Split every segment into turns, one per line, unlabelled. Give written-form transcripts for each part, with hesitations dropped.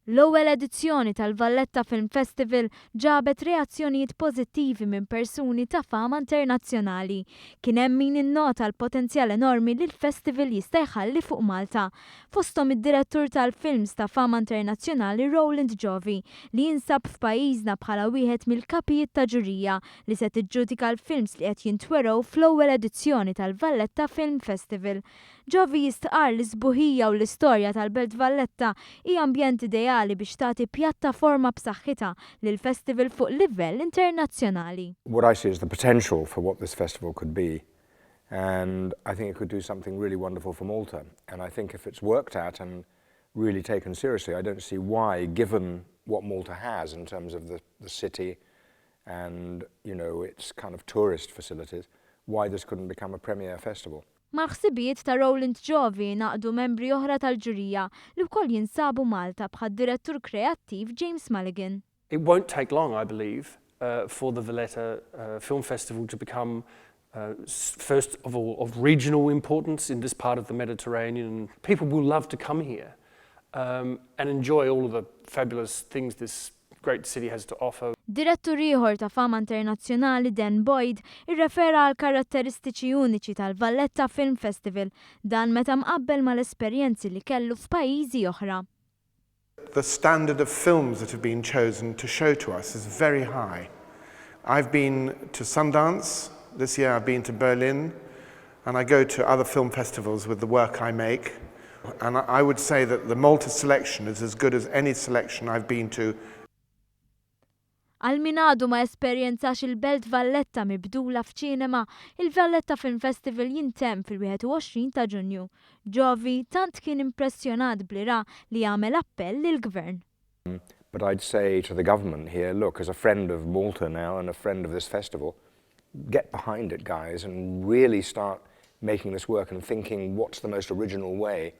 L-ewwel edizzjoni tal-Valletta Film Festival ġabet reazzjonijiet pożittivi minn persuni ta' fama internazzjonali. Kien hemm min innota l-potenzjal enormi li l-festival jista' jħalli fuq Malta. Fosthom id-direttur tal-films ta' fama internazzjonali Roland Giovi, li jinsab f'pajjiżna bħala wieħed mill-kapijiet ta' ġurija li se tiġġudika l-films li qed jintwerew fl-ewwel edizzjoni tal-Valletta Film Festival. Giovi jistqarr li s-sbuħija u l-istorja tal-Belt Valletta hi ambjent ideali biex tagħti pjattaforma b'saħħitha lill-festival fuq livell internazzjonali.
What I see is the potential for what this festival could be and I think it could do something really wonderful for Malta and I think if it's worked at and really taken seriously I don't see why, given what Malta has in terms of the, the city and its kind of tourist facilities, why this couldn't become a premier festival.
Mal-ħsibijiet ta' Roland Giovi ngħaqdu membri oħra tal-ġurija li wkoll jinsabu Malta, bħad-direttur kreattiv James Mulligan.
It won't take long, I believe, for the Valletta Film Festival to become, first of all, of regional importance in this part of the Mediterranean. People will love to come here and enjoy all of the fabulous things this great city has to offer.
Direttur ieħor ta' fama internazzjonali, Dan Boyd, irrefera għal karatteristiċi uniċi tal-Valletta Film Festival, dan meta mqabbel mal-esperjenzi li kellu f'pajjiżi oħra.
The standard of films that have been chosen to show to us is very high. I've been to Sundance this year, I've been to Berlin, and I go to other film festivals with the work I make. And I would say that the Malta selection is as good as any selection I've been to.
Għal min għadu ma esperjenzax il-Belt Valletta mibdula f'ċinema, il-Valletta Film Festival jintemm fil-21 ta' Ġunju. Giovi tant kien impressjonat b'li ra li għamel appell lill-gvern.
But I'd say to the government here, look, as a friend of Malta now and a friend of this festival, get behind it, guys, and really start making this work and thinking what's the most original way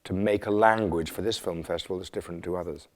to make a language for this film festival that's different to others.